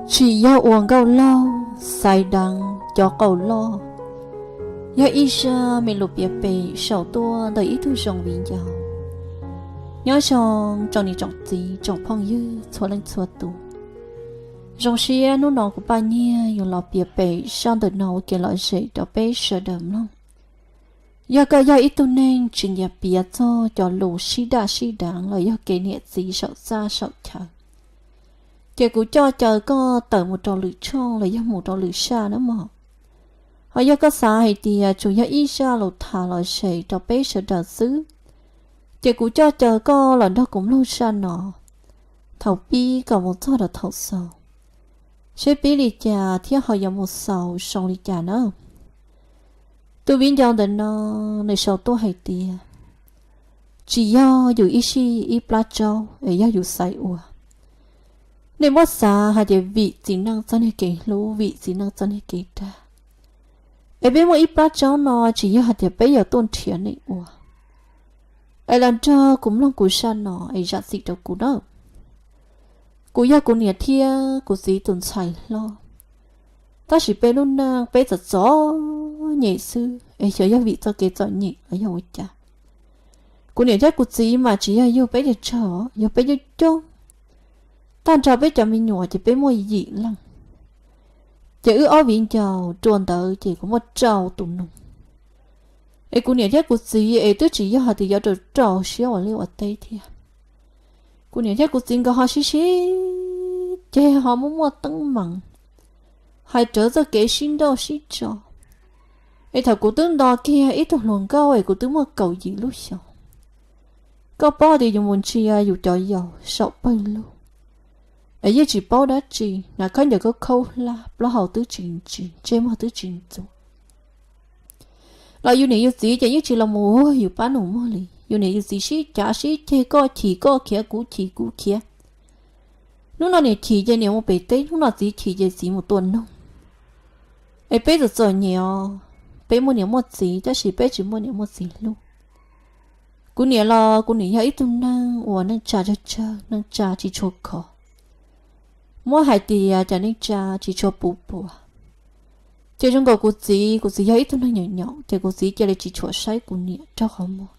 Tsim yog ua nkauj laug, xaiv deev cov qau loj. Yog ib zaj me lus piav pem sau tuaj ntawm ib tug zoo viv ncaus nyob zoo tsoom niam tsoom txiv tsoom phooj ywg txhua leej txhua tus. Zoo siab hnub no kuv Paj Nyiag yuav los piav pem zaj ntawm no ua kev lom zem rau peb sawv daws mloog. Yog koj yog ib tug neeg tsis nyiam piav txog cov lus sib daj sib deev los yog kev niam txiv saum txaj saum chaw, ces kuv coj caw koj tawm mus rau lwm tshooj los yog mus rau lwm zaj na mog. Ho yog koj xav hais tias tsuas yog ib zaj lus tham lom zem rau peb sawv daws xwb, ces kuv coj caw koj los nrog kuv mloog zaj no thaum pib kom mus txog rau thaum xaus, seb pib li cas thiab ho yuav mus xaus zoo li cas na. Tus viv ncaus ntawm no nws sau tuaj hais tias, tsis yog yus ib sij ib plab tsaub es yog yus xaiv ua. Nej muab xav hais tias vim txiv neej txoj niag kev hlub, vim txiv neej txoj niag kev dag, es peb muaj ib plab tsaub no tsis yog hais tias peb yuav tuaj nrhiav nej ua. Es los nrog kuv mloog kuv zaj no es zam txim rau kuv na. Kuv yog kuv niam thiab kuv txiv tus ntxhais hlob, tab sis peb lub neej peb txom txom nyem xwb es xyov yog vim txoj kev txom nyem los yog ua cas. Kuv niam thiab kuv txiv mas tsis yog yug peb cov tsawg, yog peb coob coob. Tag nrho peb cov me nyuam ces peb muaj yim leej, ces wb ob viv ncaus rua ntawd ces kuv muaj rau tus nus. Es kuv niam thiab kuv txiv es twb tsis yog hais tias yuav rau rau siab ua liaj ua teb thiab. Kuv niam thiab kuv txiv nkawd ho sib sib ceg ho muaj muaj teeb meem, hais rawv txoj kev sib nrauj sib tso. Es thaum kuv twb nto kiag ib tug hluas nkauj es kuv twb muaj kaum yim lub xyoos, koj paub tias yus mus ntsia yus cov yaus saum pawg lug, es yeej tsis paub dab tsi, hnav khaub ncaws khaub khaub hlab, plaub hau twb tsis ntsis, ntsej muag twb tsis ntxuav, los yus niam yus txiv ces yeej tsis los mus ua yus pab nus muag li. Yus niam yus txiv sib cav sib ceg, koj chim koj khiav, kuv chim kuv khiav. Hnub no niam chim ces niam mus pem teb, hnub no txiv chim ces txiv mus tua noog. Es peb txom txom nyem os, peb muaj niam muaj txiv tab sis peb tsis muaj niam muaj txiv hlub. Kuv niam los kuv niam yog ib tug neeg uas neej tsa tsawg tsawg, neej tsa tsis tshua khov. Muab hais tias cov neej tsa tsis tshua puv puas. Ces zoo nkaus kuv txiv, kuv txiv yog ib tug neeg nyaum nyaum ces kuv txiv cia li tsis tshua saib kuv niam raug qhov muag.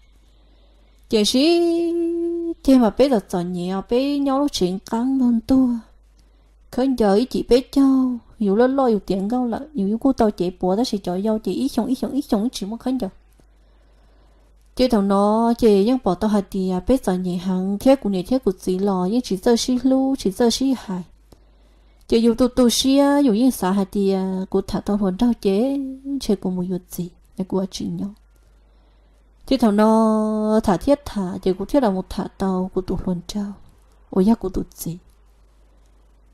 Ces sib ceg mas peb txom txom nyem os, peb nyob lub tsev nqeeb ntuag ntuag, khaub ncaws ib cim peb caug, yus loj loj yus tiav nkauj lawm yus yeej kuj tau cev puav tab sis cov yau ces ib xyoos ib xyoos ib xyoos tsis muaj khaub ncaws. Ces thaum no ces yeej pom tau hais tias peb txom nyem heev thiab kuv niam thiab kuv txiv los yeej tsis txawj sib hlub tsis txawj sib hais. Ces yus tu tu siab yus yeej xav hais tias kuv tham tau hluas nraug ces ntshe kuv mus yuav txiv es kuv tsis nyob. Ces thaum no tham thiab tham ces kuv thiaj los mus tham tau kuv tus hluas nraug uas yog kuv tus txiv.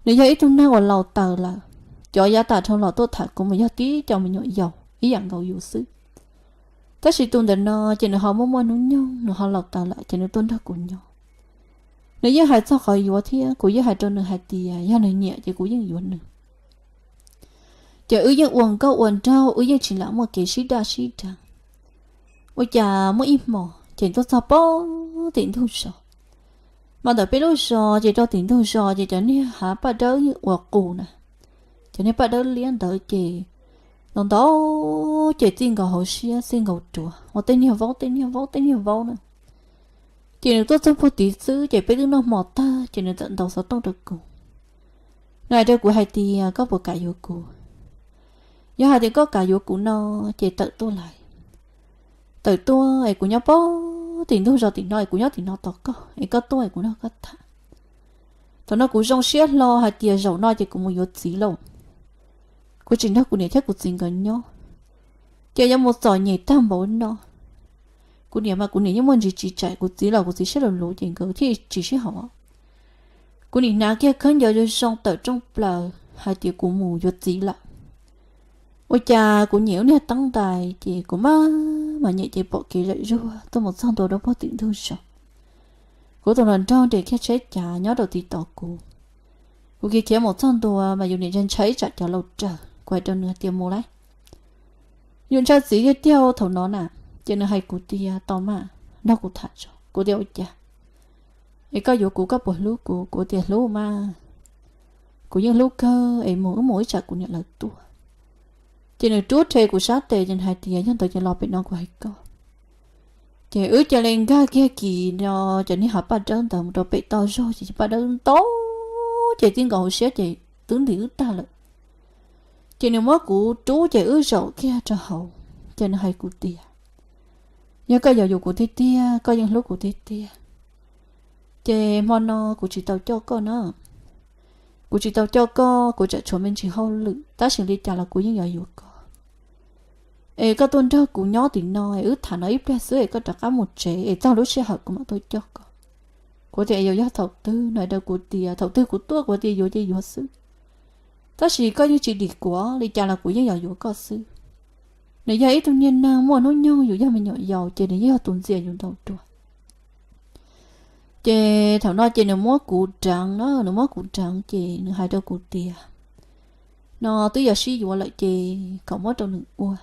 Nws yog ib tug neeg uas laus taws lawm, cov yav tas dhau los tuaj tham kuv mas yog tib co me nyuam yaus ib yam nkaus yus xwb. Tab sis tus ntawm no ces nws ho muaj muaj hnub nyoog, nws ho laus taws lawm ces nws tuaj nrog kuv nyob. Nws yeej hais txog qhov yuav thiab kuv yeej hais rau nws hais tias yog nws nyiam ces kuv yeej yuav nws. Ces wb yeej ua nkauj ua nraug, wb yeej tsis lam muaj kev sib daj sib deev. Ua cas muaj ib hmos ces tuaj txog pem tim ntug zos. Mas ntawm peb lub zos ces rau tim ntug zos ces cov niag hav paj dawb yeej ua qus na. Cov niag paj dawb liab ntawd ces ntau ntau ces txij nkaus hauv siab txij nkaus ruav ua tej niag vaub tej niag vaub tej niag vaub na. Ces nws tuaj txog puag tid xwb ces peb twb noj hmo tag ces nws txawm ntaus xov tooj rau kuv. Nws hais rau kuv hais tias koj puas kam yuav kuv? Yog hais tias koj kam yuav kuv no ces tawm tuaj lais. Tawm tuaj es kuv nyob pem tim ntug zos tim no es kuv nyob tim no tos koj es koj tuaj es kuv nrog koj tham. Thaum no kuv zoo siab hlo hais tias zaum no ces kuv mus yuav txiv lauj. Kuv tsis nrog kuv niam thiab kuv txiv nkawd nyob, ces yuav mus txom nyem tag npaum no. Kuv niam mas kuv niam yeej muaj ntsis tsis tsam, kuv txiv los kuv txiv siab luv luv ces nkawd thiaj tsis sib haum. Kuv nim hnav kiag khaub ncaws zoo zoo tawm rooj plaws hais tias kuv mus yuav txiv lawm. Ua cas kuv nyem ub niag teeb ntais ces kuv maj mam nyem ces pom kev zam zuag tuaj mus txog ntua rau puag tim ntug zos. Kuv tus hluas nraug nres kiag tsheb cav nyob rau tid tos kuv. Kuv khiav khiav mus txog ntua mas yus niam ntshai ntshai ib tsam cov laus raws, kuv hais rau nws tias mus lauj, yus ntshaw txiv tiag tiag thaum no na. Ces nws hais kuv tias tau mas, nrog kuv tham tso. Kuv tias ua cas? Es koj yuav kuv koj puas hlub kuv? Kuv tias hlub mas. Kuv yeej hlub kawg es mus wb mus ib tsam kuv niam lawv tuaj. Ces nws rub rhe kuv sab tes ces nws hais tias yog ntawd ces los pem no kuv hais koj. Ces wb cia li nkag kiag kis no, cov niag hav paj dawb ntawd mus rau pem toj zog ces paj dawb ntau, ces tib nkaus hauv siab ces twb ntim wb tag lawm. Ces nws muab kuv rub ces wb zaum kiag rau hauv, ces nws hais kuv tias yog koj yuav yuav kuv tiag tiag, koj yeej hlub kuv tiag tiag, ces hmo no kuv tsis tau coj koj na. Kuv tsis tau coj koj, kuv tseem tshuav me ntsis hauj lwm, tab sis li cas los kuv yeej yuav yuav koj. Es koj tuaj nrog kuv nyob tim no es wb tham no ib pliag xwb es koj rov qab mus tsev es txog lub sij hawm kuv mam tuaj coj koj. Kuv tias yog, yog thaum twg? Nws hais rau kuv tias thaum twg kuv tuaj kuv tias yuav ces yuav xwb. Tab sis koj yeej tsis dim kuv, li cas los kuv yeej yuav yuav koj xwb. Nws yog ib tug niag neeg muaj hnub nyoog yus yog me nyuam yaus ces nws yeej yog tus ntxias yus ntau dua. Ces thaum no ces nws muab kuv deev na, nws muab kuv deev ces nws hais rau kuv tias no twb yog sib yuav lawm ces kom muab rau nws ua.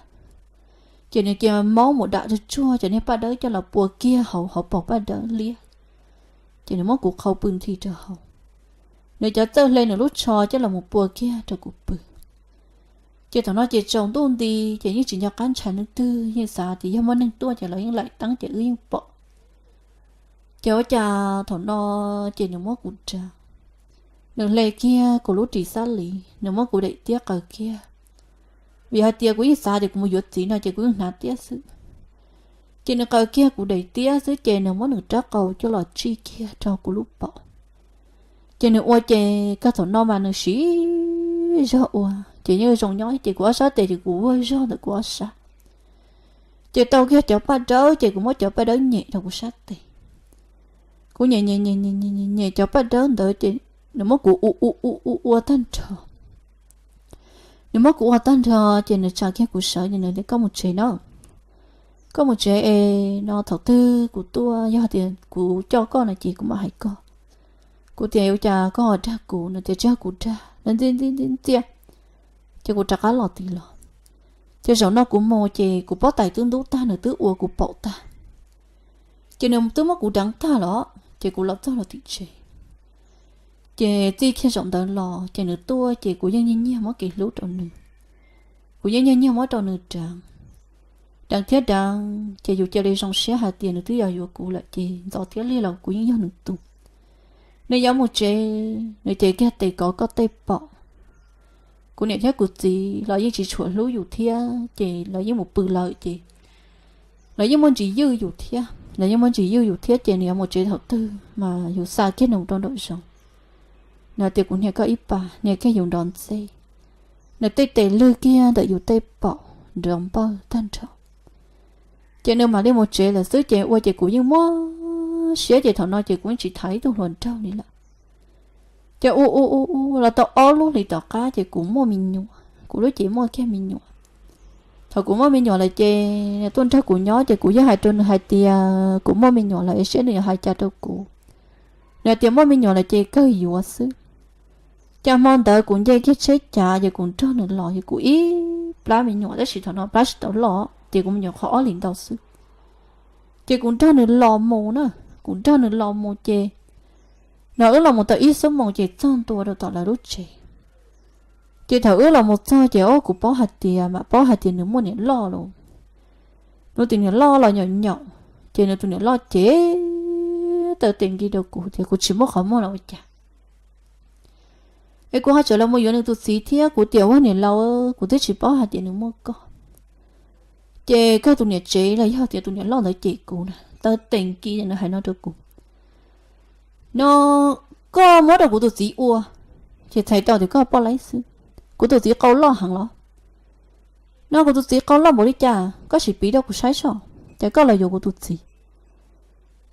Ces nws cia li muab mus dam tsuag tsuag cov niag paj dawb coj los pua kiag hauv hauv paus paj dawb liab. Ces nws muab kuv qhau pw nthi rau hauv. Nws cov txawj hle nws lub tsho coj los mus pua kiag rau kuv pw. Ces thaum no ces tsaus ntuj nti ces yeej tsis nco qab ntshai leej twg, yeej xav tias yog muaj neeg tuaj ces lawv yeej laim teeb ces wb yeej pom. Ces ua cas thaum no ces nws muab kuv deev, nws hle kiag kuv lub ris xab lis, nws muab kuv daim tiab qaws kiag. Vim hais tias kuv yeej xav tias kuv mus yuav txiv no ces kuv yeej hnav tiab xwb. Ces nws qaws kiag kuv daim tiab xwb ces nws muab nws rab qau coj los tsij kiag rau kuv lub paum. Ces nws ua ces kawg thaum no mas nws siv zog ua, ces yeej zoo nyob ces kuv ob sab tes ces kuv vuag zog ntawm kuv ob sab. Ces tau kiag cov paj dawb ces kuv muab cov paj dawb nyem rau kuv sab tes. Kuv nyem nyem nyem nyem nyem nyem cov paj dawb ntawd ces nws muab kuv ua ua ua ua ua tag nrho. Nws muab kuv ua tag nrho ces nws tsa kiag kuv sawv ces nws tias koj mus tsev na. Koj mus tsev es no thaum twg kuv tuaj, yog tias kuv coj koj no ces kuv mam hais koj. Kuv tias ua cas koj ho dag kuv? Nws tias tsis yog kuv dag, ntxias ntxias ntxias ntxias. Ces kuv rov qab los tid los. Ces zaum no kuv mus ces kuv pob tais twb ntub tag, nws twb ua kuv paum tag. Ces nws twb muab kuv deev tag los ces kuv los txog los tim tsev. Ces txij kiag zaum ntawd los ces nws tuaj ces kuv yeej nyiag nyiag muab kev hlub rau nws. Kuv yeej nyiag nyiag muab rau nws deev, deev thiab deev ces yus cia li zoo siab hais tias nws twb yog yuav kuv lawm ces ntxov thiab lig los kuv yeej yog nws tus. Nws yuav mus tsev nws ces kiag tes kov koj tej paum. Kuv niam thiab kuv txiv los yeej tsis tshua hlub yus thiab ces lawv yeej mus pw lawm ces lawv yeej muaj ntsis ywj yus thiab, lawv yeej muaj ntsis ywj yus thiab ces nws yuav mus tsev thaum twg mas yus xa kiag nws rau nraum zoov. Nws tias kuv hnia koj ib pas, hnia kiag yus nrov ntxeg. Nws tej tes lwg kiag ntawm yus tej paum nrov npawg tag nrho. Ces nws mam li mus tsev lawm xwb ces ua ces kuv yeej muaj siab ces thaum no ces kuv yeej tsis tham ib tug hluas nraug li lawm. Ces ua ua ua ua los tau ob lub hlis tom qab ces kuv muaj me nyuam, kuv lub cev muaj kiag me nyuam. Thaum kuv muaj me nyuam lawm ces nws tuaj nrog kuv nyob ces kuv yeej hais rau nws hais tias kuv muaj me nyuam lawm es seb nws yuav hais cas rau kuv. Nws hais tias muaj me nyuam lawm ces kawg yuav xwb. Ces hmo ntawd kuv nce kiag tsheb cav ces kuv nrog nws los ces kuv ib plab me nyuam tab sis thaum no plab tsis tau loj ces kuv me nyuam qhov ob hlis ntau xwb. Ces kuv nrog nws los mus na, kuv nrog nws los mus ces no wb los mus tau ib xuab moos ces txog ntua rau tom lawv lub tsev. Ces thaum wb los mus txog ces o kuv paub hais tias, mam paub hais tias nws muaj niam loj los. Nws tus niam loj los nyaum nyaum, ces nws tus niam loj ces taw tes nki rau kuv tias kuv tsis muaj qhov muag los ua cas. Es kuv ho tseem los mus yuav nws tus txiv thiab, kuv tias ua niam laus, kuv twb tsis paub hais tias nws muaj koj. Ces kawg tus niam tsev los yog tias tus niam loj ntawd cem kuv na, taw tes nki nws hais no rau kuv, no koj muab rau kuv tus txiv ua, ces txhais tau tias koj poj laib xwb. Kuv tus txiv qau loj heev los? No kuv tus txiv qau loj npaum li cas, koj sim piv rau kuv saib soj, ces koj los yuav kuv tus txiv.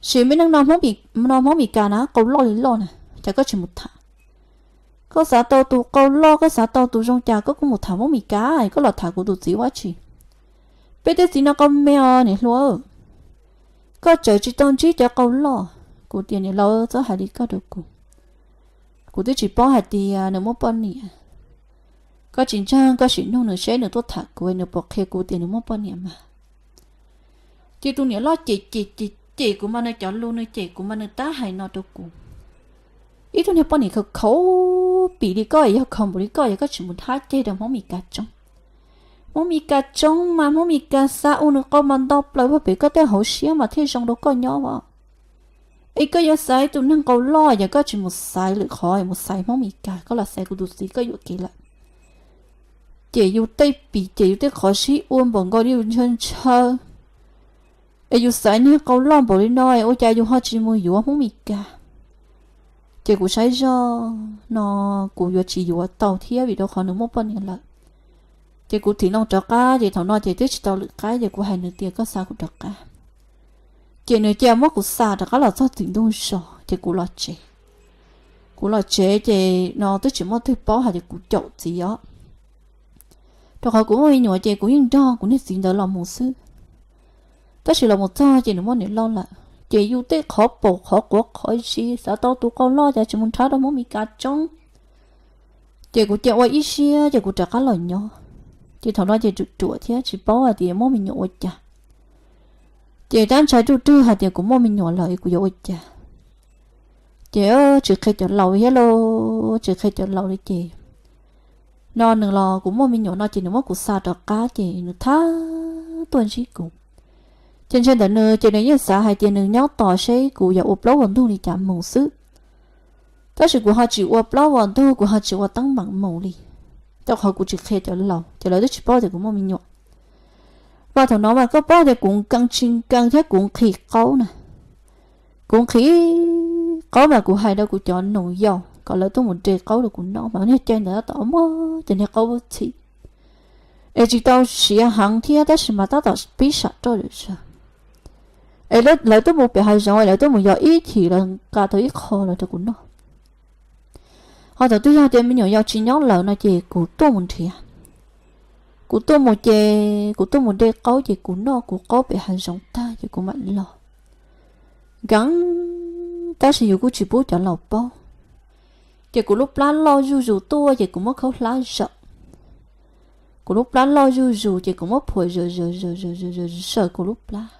Sim me neej no, no Hmoob Mes Kas na qau loj li loj na, ces koj tsis mus tham. Koj xav tau tus qau loj, koj xav tau tus zoo cas koj kuj mus tham Hmoob Mes Kas, koj los tham kuv tus txiv ua dab tsi? Peb tej txiv no qau me os niam hluas. Koj tseem tsis tau ntsib cov qau loj. Kuv tias niam laus txhob hais li koj rau kuv. Kuv twb tsis paub hais tias nws muaj poj niam. Koj tsis ntseeg koj sim nug nws seb nws tuaj tham kuv nws puas qhia kuv tias nws muaj poj niam mas. Ces tus niam loj cem cem cem cem kuv mas nws cov lus nws cem kuv mas nws tab hais no rau kuv. ib tug niag poj niam khaus khaus pim li koj, yog khaus npaum li koj, yog koj tsis mus thab ceg rau Hmoob Mes Kas tsoob. Hmoob Mes Kas tsoob mas Hmoob Mes Kas xa ua nws qau mas nto plaws puag pem koj tej hauv siab mas thiaj zoo rau koj nyob as. Es koj yuav xaiv tus neeg qau loj, yog koj tsis mus xaiv lwm qhov, mus xaiv Hmoob Mes Kas, koj los xaiv kuv tus txiv koj yuam kev lawm. Ces yus tej pim ces yus tej qhov sib ua npaum nkaus li yus ntshaw ntshaw, es yus xaiv niag qau loj npaum li no es ua cas yus ho tsis mus yuav Hmoob Mes Kas? Ces kuv saib zoj no kuv yuav tsis yuav tau thiab vim rau qhov nws muaj poj niam lawm. Ces kuv thim no rov qab, ces thaum no ces twb tsis tau lwm qab, ces kuv hais nws tias koj xa kuv rov qab. Ces nws cia muab kuv xa rov qab los txog tim ntug zos, ces kuv los tsev. Kuv los tsev ces no twb tsis muaj twg paub hais tias kuv caum txiv os. Rau qhov kuv muaj me nyuam ces kuv yeej nrog kuv niag txiv ntawd los mus xwb. Tab sis los mus txog ces nws muaj niam loj lawm, ces yus tej qhov paum qhov quav qhov zis xav tau tus qau loj cas tsis mus nrhab rau Hmoob Mes Kas tsoob. Ces kuv cia ua ib siab ces kuv rov qab los nyob. Ces thaum no ces ruam ruam thiab tsis paub hais tias muaj me nyuam ua cas. Ces tab ntshai ruj rwg hais tias kuv muaj me nyuam lawm kuv yuav ua cas. Ces tsis qhia cov laus thiab lauj, tsis qhia cov laus li ces no nws los kuv muaj me nyuam no ces nws muab kuv xa rov qab ces nws thab tuaj ntsib kuv. Ces ntshe ntawm nws ces nws yeej xav hais tias nws nyob tos seb kuv yuav ua plaub ua ntug li cas mus xwb. Tab sis kuv ho tsis ua plaub ua ntug, kuv ho tsis ua teeb meem mus li, rau qhov kuv tsis qhia cov laus ces lawv twb tsis paub tias kuv muaj me nyuam. Mas thaum no mas koj paub tias kuv nkees tsis nkees thiab kuv nqhis qaub na. Kuv nqhis qaub mas kuv hais rau kuv cov nus yau kom lawv tuaj mus de qaub rau kuv noj mas niag caij ntawd tab tom muaj cov niag qaub ub txhim. Es tsis tau siav heev thiab tab sis mas tab tom pib sam roj zom zaws. Es lawv tuaj mus pem hav zoov es lawv tuaj mus yos ib chim lawv nqa tau ib qho los rau kuv noj. Ho thaum twg yog tias me nyuam yaus tsis nyob lawm no ces kuv tuaj mus nrhiav. Kuv tuaj mus ces kuv tuaj mus de qaub ces kuv noj kuv qaub pem hav zoov tag ces kuv mam los. Nkees, tab sis yus kuj tsis pub cov laus paub. Ces kuv lub plab loj zuj zus tuaj ces kuv muab khaub hlab zawm. Kuv lub plab loj zuj zus ces kuv muab phuam zawm zawm zawm zawm zawm zawm zawm kuv lub plab.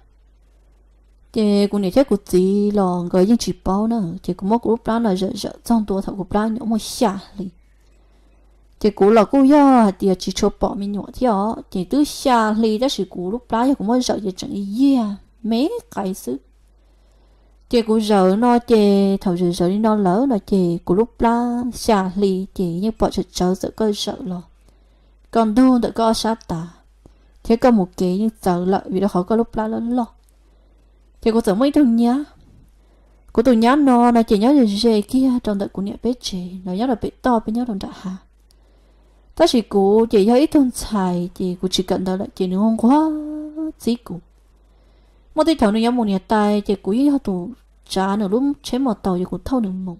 Ces kuv niam thiab kuv txiv los nkawd yeej tsis paub na, ces kuv muab kuv lub plab no zawm zawm txog ntua thaum kuv plab nyuam muaj xya hli. Ces kuv los kuj yog hais tias tsis tshua pom me nyuam thiab os, ces twb xya hli tab sis kuv lub plab yog kuv muab zawm ces tseem yiag me qais xwb. Ces kuv zawm no ces thaum zawm zawm li no lawm no ces kuv lub plab xya hli ces yeej pom tsawv tsawv txawm koj zawm los, koj ntug ntawm koj ob sab tav, thiab koj mus kev yeej txawv lawm vim rau qhov koj lub plab loj loj. Ces kuv txawm muaj ib tug nyab. Kuv tus nyab no no ces nyob ze ze kiag rau ntawm kuv niam peb tsev, lawv nyob rau pem toj peb nyob rau nram hav. Tab sis kuv ces yog ib tug ntxhais ces kuv tsis kawm ntawv lawm ces nws nquag txib kuv. Muaj tej thaum nws yuav mus niam tais ces kuv yeej yog tus tsav nws lub tsheb mos taus ces kuv thauj nws mus.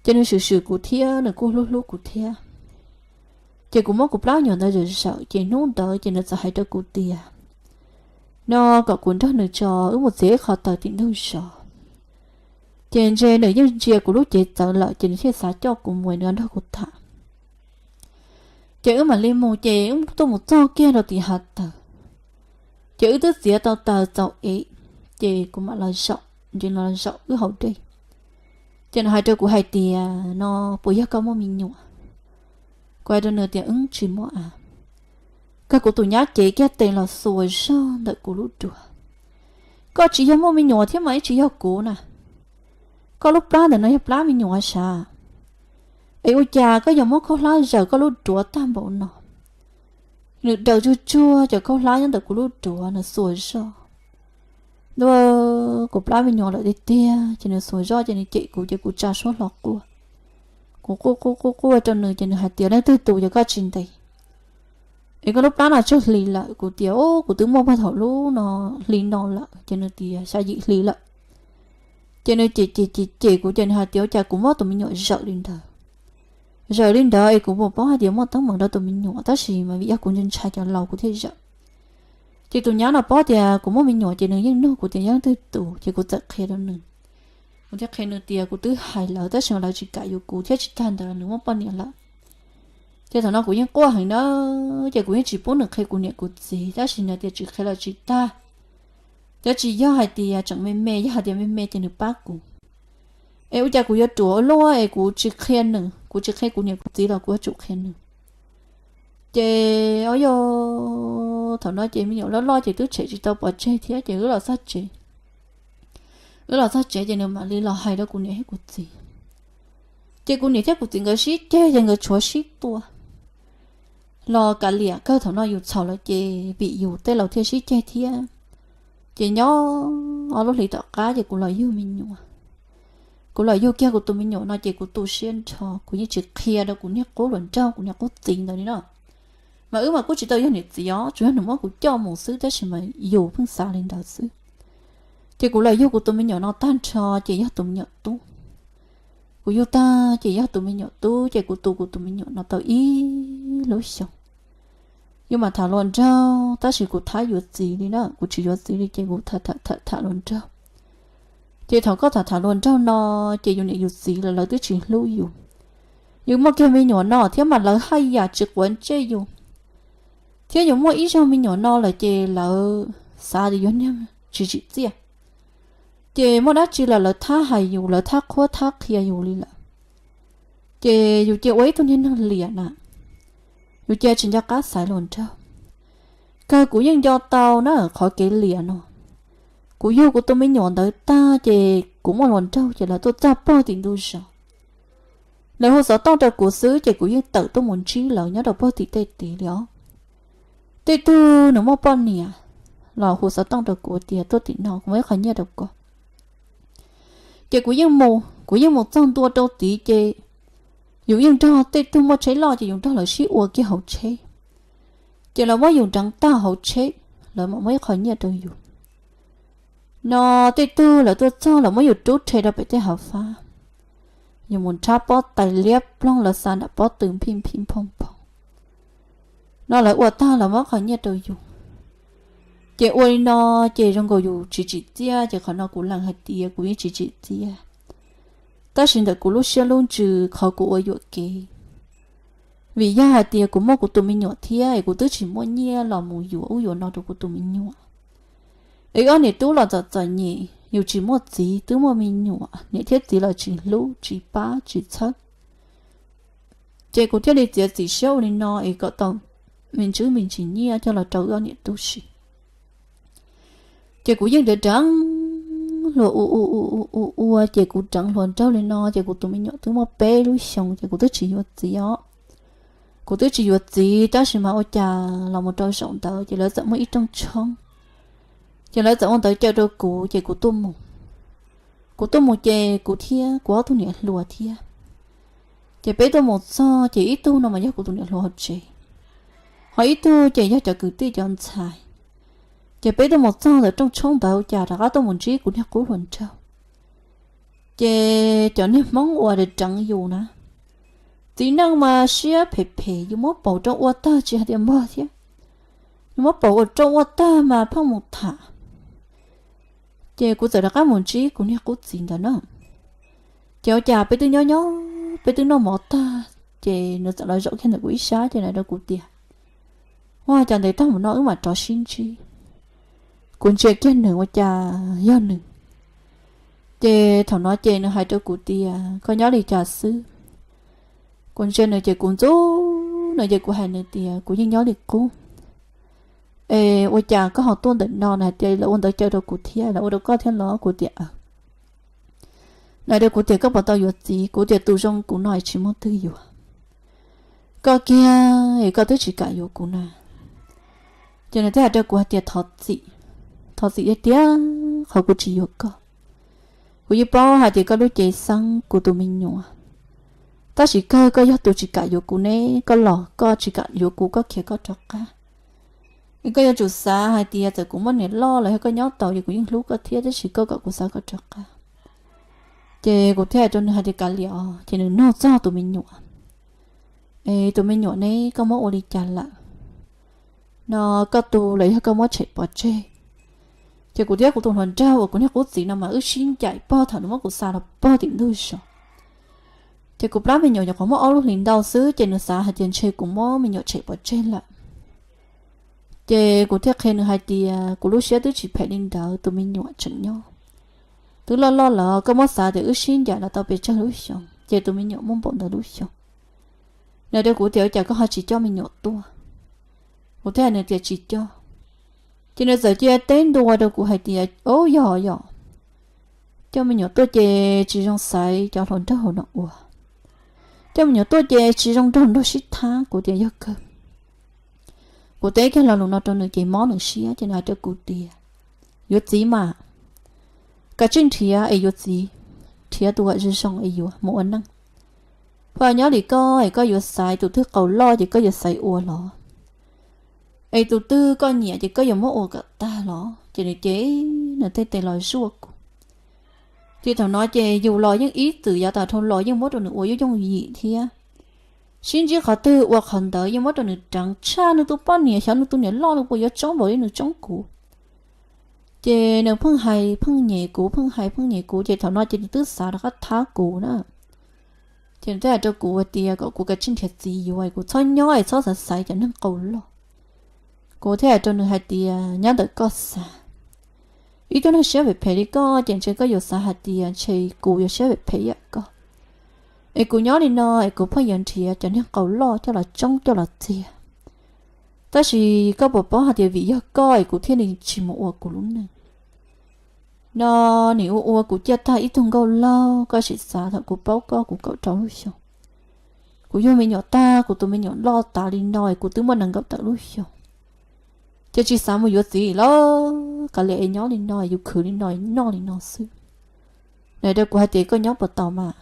Ces nws swm swm kuv thiab nws kuj hlub hlub kuv thiab. Ces kuv muab kuv plab nyuam ntawd zawm zawm ces hnub ntawd ces nws txawm hais rau kuv tias no kom kuv nrog nws tso wb mus txiav ib qho taws tim ntug zos. Ces ntshe nws yeej ntsia kuv lub cev txawv lawm ces nws thiaj xav coj kuv mus nws nrog kuv tham. Ces wb mam li mus ces wb tuaj mus txog kiag rau tim hav taws. Ces wb twb txiav tau taws txaus ev, ces kuv mam los zaum, ntshe los zaum wb hauv dej. Ces nws hais rau kuv hais tias no puas yog koj muaj me nyuam? Kuv hais rau nws tias wb tsis muaj a. Kawg kuv tus nyab cev kiag tes los xuas zog ntawm kuv lub duav. Koj tsis yog muaj me nyuam thiab mas ib tsis yog kuv na. Koj lub plab ntawm no yog plab me nyuam sav. Es ua cas koj yuav muab khaub hlab zawm koj lub duav tag npaum no? Nws daws tsuag tsuag cov khaub hlab nyob ntawm kuv lub duav nws xuas zog. Ntua, kuv plab me nyuam lawm tiag tiag ces nws xuas zog ces nws cem kuv ces kuv tsa suab hlo quaj. Kuv quaj quaj quaj quaj rau nws ces nws hais tias leej twg tus yog koj tsis ntes? Es koj lub plab no tsawg hli lawm? Kuv tias o kuv twb muaj puag thaum lub no hli no lawm ces nws tias xya yim hli lawm. Ces nws cem cem cem cem kuv ces nws hais tias ua cas kuv muab tus me nyuam zawm li ntawd. Zawm li ntawd es kuv puas paub hais tias muaj teeb meem rau tus me nyuam tab sis mas vim yog kuv ntshai ntshai cov laus kuv thiaj zawm. Ces tus nyab no paub tias kuv muaj me nyuam ces nws yeej nug kuv tias yog leej twg tus ces kuv txawm qhia rau nws. Kuv thiaj qhia nws tias kuv twb hais lawv tab sis mas lawv tsis kam yuav kuv thiab tsis tag ntawd nws muaj poj niam lawm. Ces thaum no kuv yeej quaj heev na, ces kuv yeej tsis pub nws qhia kuv niam kuv txiv tab sis nws tias tsis qhia los tsis tag. Cov tsis yog hais tias tseem me me, yog hais tias me me ces nws pab kuv. Es ua cas kuv yuav ruam ua luaj es kuv tsis qhia nws, kuv tsis qhia kuv niam kuv txiv los kuv yuav tsum qhia nws. Ces o yog thaum no ces me nyuam loj loj ces twb tshem tsis tau pov tseg thiab ces wb los txog tsev, wb los txog tsev ces nws mam li los hais rau kuv niam thiab kuv txiv. Ces kuv niam thiab kuv txiv nkawd sib ceg ces nkawd tshuav sib tua los kav liam kawg. Thaum no yus txhaum lawm ces vim yus tej laus thiaj sib ceg thiab. Ces nyob ob lub hlis tom qab ces kuv los yug me nyuam. Kuv los yug kiag kuv tus me nyuam no ces kuv tu siab nrho, kuv yeej tsis qhia rau kuv niag qub hluas nraug, kuv niag qub txiv ntawd li no. Mas wb mas kuj tsis tau yog niam txiv os, tsuas yog nws muab kuv coj mus xwb tab sis mas yus pheej xav li ntawd xwb. Ces kuv los yug kuv tus me nyuam no tag nrho ces yog tus me nyuam tub. Kuv yug tag ces yog tus me nyuam tub ces kuv tu kuv tus me nyuam no tau ib lub xyoos. Yus mam tham hluas nraug tab sis kuv thab yuav txiv li na, kuv tsis yuav txiv li ces kuv tham tham tham hluas nraug. Ces thaum koj tham tham hluas nraug no ces yus niam yus txiv lawv, lawv twb tsis hlub yus. Yus muaj kiag me nyuam no thiab mas lawv haj yam tsis quav ntsej yus, thiab yus muaj ib zaug me nyuam no lawm ces lawv xav tias yus niag tsis tsim txiaj. Ces muaj dab tsi los lawv thab hais yus, lawv thab qhuab thab qhia yus li lawm. Ces yus cia ua ib tug niag neeg liam na, yus cia tsis nco qab xaiv hluas nraug. Kawg kuv yeej nco tau na qhov kev liam no. Kuv yug kuv tus me nyuam ntawd tag ces kuv muaj hluas nraug ces lawv tuaj txog pog tim ntug zos. Lawv hu xov tooj rau kuv xwb ces kuv yeej tawm tuaj mus ntsib lawv nyob rau pog tim tej tid li os. Tej tug nws muaj poj niam los hu xov tooj rau kuv tias tuaj tim no kuv muaj ib qho nyiaj rau koj. Ces kuv yeej mus, kuv yeej mus txog ntua rau tid ces yus yeej nrog tej tug muaj tsheb loj ces yus nrog lawv sib ua kiag hauv tsheb. Ces lawv muab yus nreev tag hauv tsheb, lawv mam muab ib qho nyiaj rau yus. No tej tug lawv tuaj txog lawv muab yus rub rhe rau pem tej hav fab, yus mus nrhab pob tais liab ploog lawv xa nram pob tw phij phij phooj phooj. No lawv ua tag lawv muab qhov nyiaj rau yus. Ces ua li no ces zoo nkaus yus tsis tsim txiaj ces qhov no kuv lees hais tias kuv yeej tsis tsim txiaj. Tab sis ntawm kuv lub siab lub ntsws qhov kuv ua yuam kev, vim yog hais tias kuv muaj kuv tus me nyuam thiab es kuv twb tsis muaj nyiaj los mus yuav ub yuav no rau kuv tus me nyuam. Es ob niam tub los txom txom nyem, yus tsis muaj txiv twb muaj me nyuam, niam thiab txiv los tsis hlub tsis pab tsis txhawb. Ces kuv thiaj li txiav txim siab ua li no es kom tau me ntsis me ntsis nyiaj coj los rau wb ob niam tub siv. Ces kuv yeej nreev nreev hluas ua ua ua ua ua ces kuv nreev hluas nraug li no ces kuv tus me nyuam twb muaj peb lub xyoos ces kuv twb tsis yuav txiv os. Kuv twb tsis yuav txiv tab sis mas ua cas los mus rau zaum ntawd ces lawv txawm muaj ib rooj tshoob, ces lawv txawm ua ntawv caw rau kuv ces kuv tuaj mus. Kuv tuaj mus ces kuv thiab kuv ob tug niam hluas thiab. Ces peb tuaj mus txog ces ib tug no mas yog kuv tus niam hluas hauv tsev, ho ib tug ces yog cov kwv tij cov ntxhais. Ces peb tuaj mus txog ntawm rooj tshoob ntawd cas rov qab tuaj mus ntsib kuv niag qub hluas nraug. Ces cov niag Hmoob uas deev yus na, txiv neej mas siab phem phem, yus muab paus rau ua tag tsis hais tias npog thiab, yus muab paus ua rau ua tag mas pheej mus tham. Ces kuv txawm rov qab mus ntsib kuv niag qub txiv ntawd na. Ces ua cas peb twb nyob nyob peb twb noj mov tag, ces nws txawm los zaum kiag ntawm kuv ib sab ces hais rau kuv tias, ua cas ntev tag mus no wb mam rov sib ntsib. Kuv ntsia kiag nws ua cas yog nws. Ces thaum no ces nws hais rau kuv tias koj nyob li cas xwb. Kuv ntsia nws ces kuv ntxub nws ces kuv hais nws tias kuv yeej nyob li qub. Es ua cas koj ho tuaj ntawm no? Nws hais tias lawv ua ntawv caw rau kuv thiab, lawv ua rau koj thiab los? Kuv tias aws. Nws hais rau kuv tias koj puas tau yuav txiv? Kuv tias tus zoo kuv no es tsis muaj twg yuav. Koj kiag es koj twb tsis kam yuav kuv na. Ces nws thiaj hais rau kuv hais tias thov txim, thov txim tiag tiag qhov kuv tsis yuav koj. Kuv yeej paub hais tias koj lub cev xeeb kuv tus me nyuam, tab sis kawg koj yog tus tsis kam yuav kuv ne, koj los koj tsis kam yuav kuv koj khiav koj rov qab. Es koj yuav tsum xav hais tias txawm kuv muaj niam loj los yog koj nyob tau ces kuv yeej hlub koj thiab, tab sis koj kom kuv xav koj rov qab. Ces kuv thiaj hais rau nws hais tias kav liam os, ces nws nug txog tus me nyuam. Es tus me nyuam ne koj muab ua li cas lawm? No koj tu los yog koj muab tshem pov tseg? Ces kuv thiab kuv tus hluas nraug uas kuv niag qub txiv no mas wb sib ncaim pog thaum nws muab kuv xa los pog tim ntug zos. Ces kuv plab me nyuam nyuam qhuav muaj ob lub hlis ntau xwb ces nws xav hais tias ntshe kuv muab me nyuam tshem pov tseg lawm. Ces kuv thiaj qhia nws hais tias kuv lub siab twb tsis phem li ntawd, tus me nyuam tseem nyob. Twb loj loj lawm, koj muab xav tias wb sib ncaim los tau pes tsawg lub xyoo, ces tus me nyuam muaj npaum ntawd lub xyoo. Nws rau kuv tias, Ua cas koj ho tsis coj me nyuam tuaj? Kuv thiaj hais nws tias, Tsis coj. Ces nws txawm cia teb ntua rau kuv hais tias, Au, yog yog, coj me nyuam tuaj ces tsis zoo xaiv cov hluas nraug hauv no ua. Coj me nyuam tuaj ces tsis zoo nraug nraug sib thab. Kuv tias, Yog kawg. Kuv teb kiag lo lus no rau nws ces mob nws siab, ces nws hais rau kuv tias, Yuav txiv mas, kav tsij nrhiav es yuav txiv, nrhiav tus uas zoo zoo es yuav mus ua neej. Pha nyob li koj es koj yuav xaiv tus twg qaus loj ces koj yuav xaiv ua los? Es tus twg koj nyiam ces koj yuav muab ua kom tag los? Ces nws ces nws tej tes los zuaj kuv. Ces thaum no ces yus los yeej ib txwm yav tas dhau los yeej muab rau nws ua yooj yooj yim thiab. Sib ntsib qhov twg ua qhov ntawd, yeej muab rau nws deev tshaj nws tus poj niam, xyov nws tus niam loj nws puas yuav txob npaum li nws txob kuv. Ces nws pheej hais pheej nyem kuv, pheej hais pheej nyem kuv, ces thaum no ces nws twb xav rov qab thab kuv na. Ces nws thiaj hais rau kuv hais tias kom kuv kav tsij nrhiav txiv yuav, kuv txhob nyob es txhob xav xaiv cov neeg qaus loj. Kuv thiaj hais rau nws hais tias, Nyob ntawm koj xav. Ib tug neeg siab phem phem li koj ces ntshe koj yuav xav hais tias ntshe kuv yuav siab phem phem ib yam koj. Es kuv nyob li no es kuv pheej yuav nrhiav cov neeg qaus loj coj los tsoob coj los txiag. Tab sis koj puas paub hais tias vim yog koj es kuv thiaj li tsis mus ua kuv lub neej. No nim ua ua kuv ciaj tag ib tug nkauj laug, koj sim xav thaum kuv paub koj kuv kaum rau lub xyoo. Kuv yug me nyuam tag, kuv tus me nyuam loj tas li no es kuv twb muaj nees nkaum tawm lub xyoo. Ces tsis xav mus yuav txiv lawm, kav liam es nyob li no, yus khwv li no, noj li no xwb. Nws rau kuv hais tias, Koj nyob puas tau mas?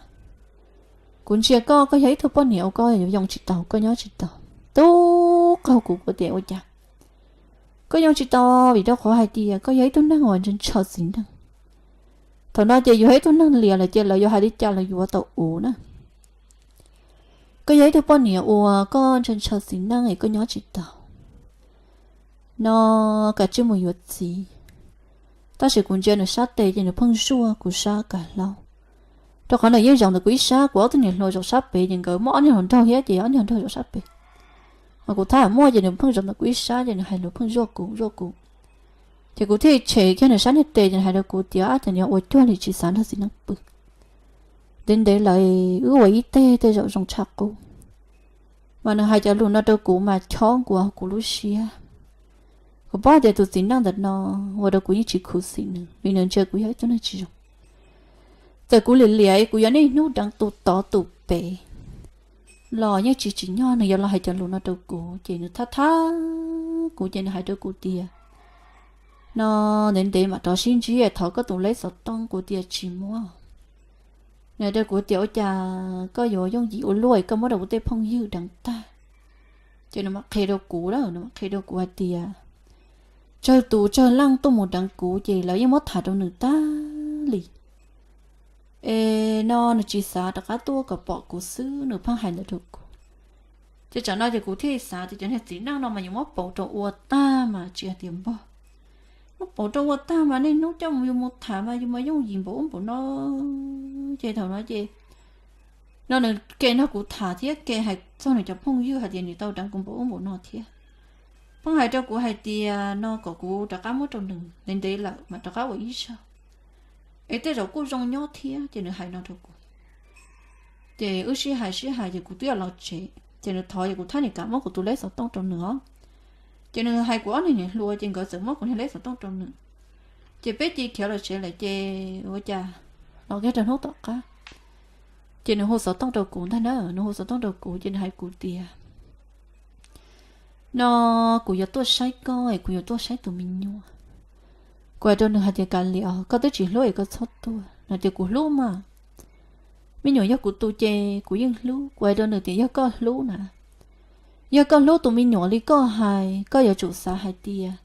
Kuv ntsia koj, koj yog ib tug poj niam uas koj yuav yoo tsis tau, koj nyob tsis tau. Tub qaug kuv, kuv tias, Ua cas koj yoo tsis tau? Vim rau qhov hais tias koj yog ib tug neeg uas ntshaw ntshaw txiv neej. Thaum no ces yus yog ib tug neeg liam lawm ces lawv yuav hais li cas los yuav tau ua na. Koj yog ib tug poj niam uas koj ntshaw ntshaw txiv neej es koj nyob tsis tau. No kav tsij mus yuav txiv. Tab sis kuv ntsia nws sab tes ces nws pheej zuaj kuv sab kav hlaub, rau qhov nws yeej zaum ntawm kuv ib sab, kuv ob tug niam hluas zaum sab pem ces nkawd muaj ob niag hluas nraug thiab ces ob niag hluas nraug zaum sab pem. Mas kuv thab muaj ces nws pheej zaum ntawm kuv ib sab ces nws hais lus pheej zuaj kuv zuaj kuv. Ces kuv thiaj tshem kiag nws sab niag tes ces nws hais rau kuv tias, Ab, cas nws ua cuag li tsis xav nrog txiv neej pw. Ntev ntev lawm wb ua ib teg tej zaum zoo tshaj qub. Mas nws hais cov lus no rau kuv mas chob nkuas kuv lub siab. Kuv paub tias tus txiv neej ntawm no ua rau kuv yeej tsis khuv xim nws, vim nws ntsia kuv yog ib tug neeg tsis zoo. Txawm kuv liam liam kuv yuav niaj hnub deev tus tod tus pem los yeej tsis tsim nyog nws yuav los hais cov lus no rau kuv. Ces nws thab thab kuv ces nws hais rau kuv tias, No ntev ntev mam rov sib ntsib, thov koj tus leb xov tooj. Kuv tias, Tsis muab. Nws hais rau kuv tias, Ua cas koj yuav yooj yim ua luaj, koj muab rau kuv tej phooj ywg deev tag. Ces nws mam qhia rau kuv, nws mam qhia rau kuv hais tias tsawg tus tsawg leej tuaj mus deev kuv ces lawv yeej muab tham rau nws tag li. Es no nws tsis xav rov qab tuaj kom pom kuv xwb, nws pheej hais ntawd rau kuv. Ces tsam no ces kuv thiaj xav tias cov niag txiv neej no mas yus muab pauv rau ua tag mas tsis hais tias npog. Muab pauv rau ua tag mas niaj hnub coj mus yus mus tham mas yus mas yooj yim npaum ub npaum no. Ces thaum no ces no nws ke nrog kuv tham thiab ke hais txog nws cov phooj ywg hais tias nws tau deev kuv npaum ub npaum no thiab. Pheej hais rau kuv hais tias no kom kuv rov qab muab rau nws, ntev ntev lawm mam rov qab ua ib zaug, es tej zaum kuj zoo nyob thiab. Ces nws hais no rau kuv. Ces wb sib hais sib hais ces kuv twb yuav los tsev, ces nws thov ces kuv thiaj li kam muab kuv tus leb xov tooj rau nws os. Ces nws hais kuv ob niag niam hluas ces nkawd txawm muab kuv niag leb xov tooj rau nws. Ces peb cia khiav los tsev lawm ces ua cas los kiag rau hnub tom qab, ces nws hu xov tooj rau kuv ntag na, nws hu xov tooj rau kuv ces nws hais kuv tias, No kuv yuav tuaj saib koj es kuv yuav tuaj saib tus me nyuam. Kuv hais rau nws hais tias, Kav liam os, koj twb tsis hlub es koj txhob tuaj. Nws tias, Kuv hlub mas, me nyuam yog kuv tus ces kuv yeej hlub. Kuv hais rau nws tias, Yog koj hlub na, yog koj hlub tus me nyuam li koj hais, koj yuav tsum xav hais tias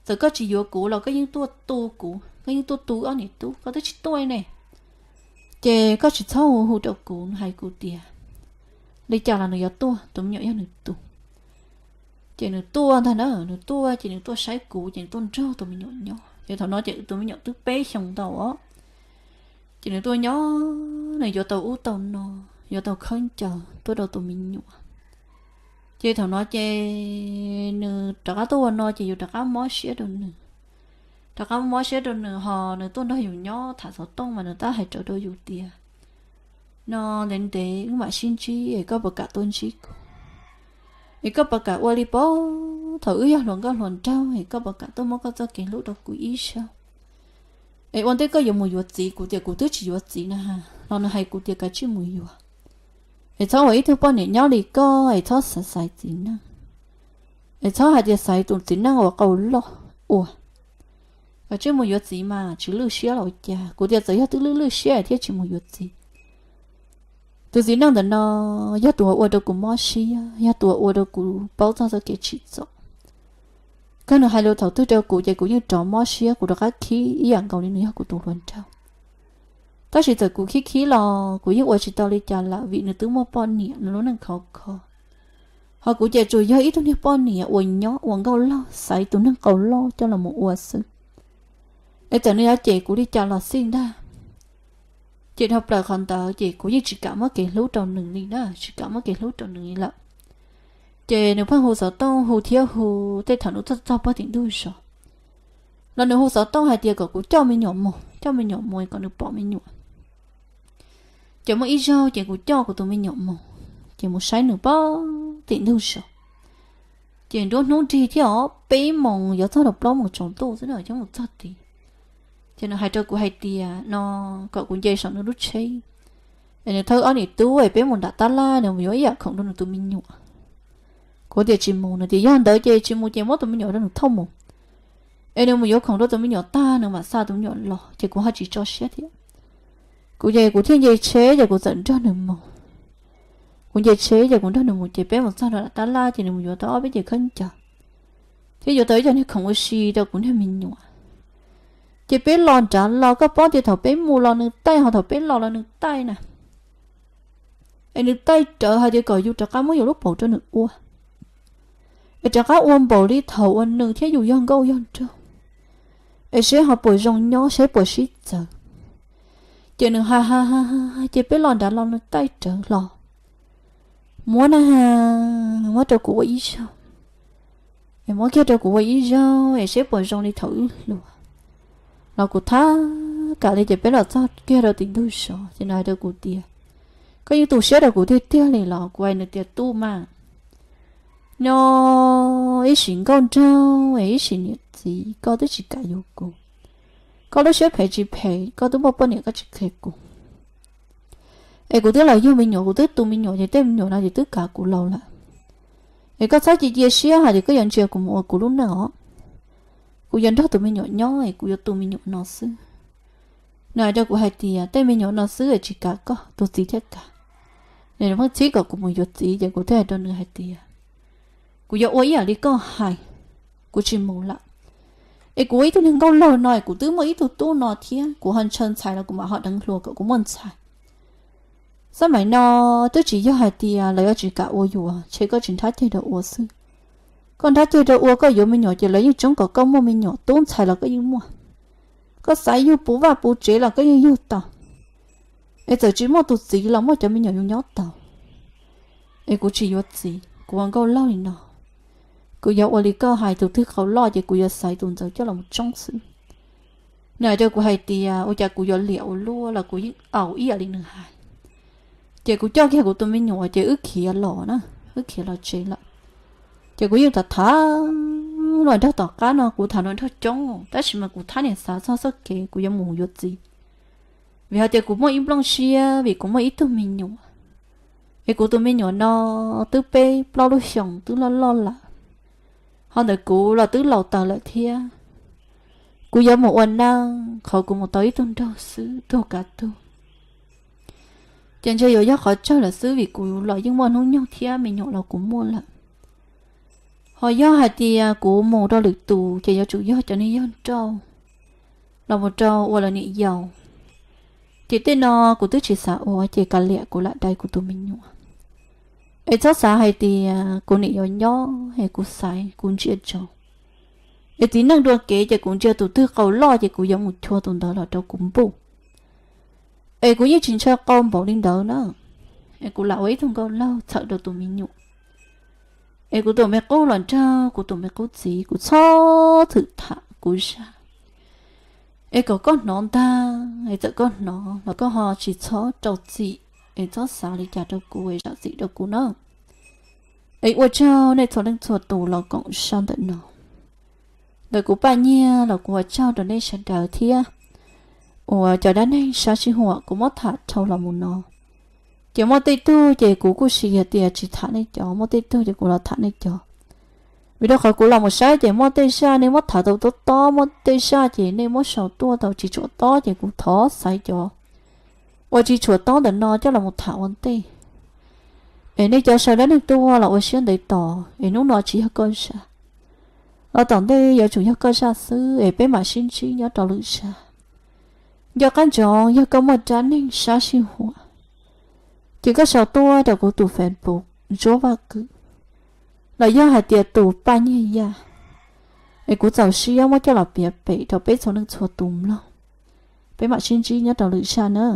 txawm koj tsis yuav kuv los koj yeej tuaj tu kuv, koj yeej tuaj tu ob niam tub, koj twb tsis tuaj ne. Ces koj tsis txhob hu hu rau kuv. Nws hais kuv tias, Li cas los nws yuav tuaj, tus me nyuam yog nws tus. Ces nws tuaj ntag na, nws tuaj ces nws tuaj saib kuv ces nws tuaj nrog tus me nyuam nyob. Ces thaum no ces tus me nyuam twb peb xyoos ntau os. Ces nws tuaj nyob, nws yuav tau ub tau no, yuav tau khaub ncaws tuaj rau tus me nyuam. Ces thaum no ces nws rov qab tuaj ua no ces yus rov qab mob siab rau nws. rov qab mob siab rau nws ho nws tuaj nrog yus nyob tham xov tooj mas nws tab hais rawv rau yus tias, no ntev ntev wb mam sib ntsib es koj puas kam tuaj ntsib kuv, es koj puas kam ua li pab thaum wb yog hluas nkauj hluas nraug es koj puas kam tuaj muab koj txoj kev hlub rau kuv ib zaug, es ua ntej koj yuav mus yuav txiv. Kuv tias kuv twb tsis yuav txiv na ha, los nws hais kuv tias kav tsij mus yuav, es txhob ua ib tug poj niam nyob li koj es txhob xaiv xaiv txiv neej, es txhob hais tias xaiv tus txiv neej uas qau loj ua, kav tsij mus yuav txiv mas tsis lwj siab los ua cas. Kuv tias txawm yog twb lwj lwj siab thiab tsis mus yuav txiv. Tus txiv neej ntawm no yog tus uas ua rau kuv mob siab, yog tus uas ua rau kuv paub txog txoj kev tsim txom. Koj nws hais lus thaum twg rau kuv ces kuv yeej rov mob siab, kuv rov qab khib ib yam nkaus li nws yog kuv tus hluas nraug. Tab sis txawm kuv khib khib los kuv yeej ua tsis tau li cas lawm vim nws twb muaj poj niam, nws lub neej khov kho. Ho kuv ces tsuas yog ib tug niag poj niam uas nyob ua nkauj laug xaiv tus neeg qau loj coj los mus ua xwb. Es txawm nws yuav cem kuv li cas los xij ntag, ces dhau plaws qhov ntawd ces kuv yeej tsis kam muab kev hlub rau nws li na, tsis kam muab kev hlub rau nws li lawm. Ces nws pheej hu xov tooj hu thiab hu, tej thaum nws txog txog puag tim ntug zos los nws hu xov tooj hais tias kom kuv coj me nyuam mus, coj me nyuam mus kom nws pom me nyuam. Ces muaj ib zaug ces kuv coj kuv tus me nyuam mus, ces mus saib nws puag tim ntug zos. Ces nruab hnub nrig thiab os, peb moos yuav txog rau plaub moos tsaus ntuj xwb na coj mus txog tid. Ces nws hais rau kuv hais tias no kom kuv nce saum nws lub tsheb, es nws thawb ob niam tub es peb mus nram tab laj, nws mus yuav ib yam khoom rau nws tus me nyuam. Kuv tias tsis mus, nws tias yog ntawd ces tsis mus ces muab tus me nyuam rau nws thauj mus, es nws mus yuav khoom rau tus me nyuam tag nws mam xa tus me nyuam los. Ces kuv ho tsis tso siab thiab. Kuv ces kuv thiaj nce tsheb ces kuv txawm nrog nws mus. Kuv nce tsheb ces kuv nrog nws mus ces peb mus txog nram tab laj ces nws mus yuav tau ob peb cev khaub ncaws thiab yuav tau ib co niag khoom ua si rau kuv niag me nyuam. Ces peb los nrad los koj paub tias thaum peb mus los nws taij, ho thaum peb los los nws taij na. Es nws taij rawv hais tias kom yus rov qab muab yus lub paum rau nws ua, es rov qab ua npaum li thaum uas nws thiab yus yog nkauj yog nraug, es seb ho puas zoo nyob, seb puas sib txawv. Ces nws hais hais hais ces peb los nrad los nws taij rawv los, muab na, muab rau kuv ua ib zaug, es muab kiag rau kuv ua ib zaug es seb puas zoo li thaum wb hluas. Los kuv thab kam li ces peb los txog kiag rau tim ntug zos ces nws hais rau kuv tias, koj yeej tu siab rau kuv tiag tiag li los? Kuv hais nws tias tu mas, nyob ib sim nkauj nraug es ib sim niam txiv koj twb tsis kam yuav kuv. Koj lub siab phem tsis phem, koj twb muaj poj niam koj tsis qhia kuv. Es kuv twb los yug me nyuam, kuv twb tu me nyuam ces tej me nyuam no ces twb kav kuv laus lawm. Es koj txhob cia cia siab hais tias koj yuav ntsia kuv mus ua kuv lub neej os. Kuv yuav nrog tus me nyuam nyob es kuv yuav tu me nyuam no xwb. Nws hais rau kuv hais tias tej me nyuam no xwb es tsis kam koj, tus txiv thiaj kam. Nws pheej txib kom kuv mus yuav txiv ces kuv thiaj hais rau nws hais tias, kuv yuav ua ib yam li koj hais, kuv tsis mus lawm. Es kuv ua ib tug niag nkauj laug no es kuv twb muaj ib tug tub no thiab, kuv ho ntshaw ntxhais los kuv mam ho deev hluas kom kuv muaj ntxhais. Xab maim no twb tsis yog hais tias lawv yuav tsis kam ua yus, ces koj tsis nrhab ceg rau ua xwb. Koj nrhab ceg rau ua koj yuav me nyuam ces lawv yeej tsoob kom koj muaj me nyuam, tub ntxhais los koj yeej muaj. Koj xav yug puv vaj puv tsev los koj yeej yug tau. Es txawm tsis muaj tus txiv los muaj cov me nyuam yus nyob tau. Es kuv tsis yuav txiv, kuv ua nkauj laug li no. Kuv yuav ua li koj hais, tus twg qau loj ces kuv yuav xaiv tus ntawd coj los tsoob xwb. Nws hais rau kuv hais tias ua cas kuv yuav liam ua luaj los kuv yeej au ib yam li nws hais. Ces kuv coj kiag kuv tus me nyuam ces wb khiav los na, wb khiav los tsev lawm. Ces kuv yeej tham tham los nraug tom qab no, kuv tham los nraug coob tab sis mas kuv thab niam xav txog txoj kev kuv yuav mus yuav txiv. Vim hais tias kuv muaj ib nplooj siab vim kuv muaj ib tug me nyuam. Es kuv tus me nyuam no twb peb plaub lub xyoos twb loj loj lawm, ho ntawm kuv los twb laus taws lawm thiab. Kuv yuav mus ua neej qhov kuv mus tau ib tug nraug xwb, tug kav tug. Ces ntshe yuav yog qhov tsawg lawm xwb vim kuv los yeej muaj hnub nyoog thiab me nyuam los kuv muaj lawm. Ho yog hais tias kuv mus rau lwm tus ces yuav tsum yog cov niag yog nrauj los mus rau ua lawv niam yau. Ces tej no kuv twb tsis xav ua ces kav liam kuv lam dai kuv tus me nyuam. Es txhob xav hais tias kuv niam yau nyob es kuv xaiv kuv ntsia tso. Es txiv neej dua kev ces kuv ntsia tus twg qau loj ces kuv yuav mus chua tus ntawd los rau kuv npuj. Es kuv yeej tsis ntshaw qau npaum li ntawd na. Es kuv lam ua ib tug nkauj laug txhawm rau tus me nyuam. Es kuv tus me qub los nrog kuv tus me qub txiv, kuv txhob txwm tham kuv zaj. Es kom koj hnov ntag, es txawm koj hnov los koj ho tsis txhob rau txim, es txhob xav li cas rau kuv, es zam txim rau kuv na. Es ua tsaug nej txhua leej txhua tus los koom sab ntawm no. Ntawm kuv Paj Nyiag los kuv ua tsaug rau nej sawv daws thiab. Uas cov dab neeg sab sij huam kuv muab tham dhau los mus no, ces muaj tej tug ces kuv kuj siv hais tias tsis tham nej cov, muaj tej tug ces kuv los tham nej cov. Vim rau qhov kuv los mus saib ces muaj tej zaj nej muab tham tau tob tob, muaj tej zaj ces nej muab sau tuaj tau tsis tshua tob, ces kuv thov xaiv cov uas tsis tshua tob ntawm no coj los mus tham ua ntej. Es nej cov sawv dab neeg tuaj los ua siab ntev tos, es hnub no tsis yog koj zaj, los tom ntej yuav tsum yog koj zaj xwb, es peb mam sib ntsib nyob rau lwm zaj. Nco qab ntsoov, yog koj muaj dab neeg sab sij huam, ces koj sau tuaj rau kuv tus Facebook Ntsuab Vaj Kwm, los yog hais tias tus Paj Nyiag Yaj, es kuv txaus siab muab coj los piav pem rau peb txhua leej txhua tus mloog. Peb mam sib ntsib nyob rau lwm zaj na.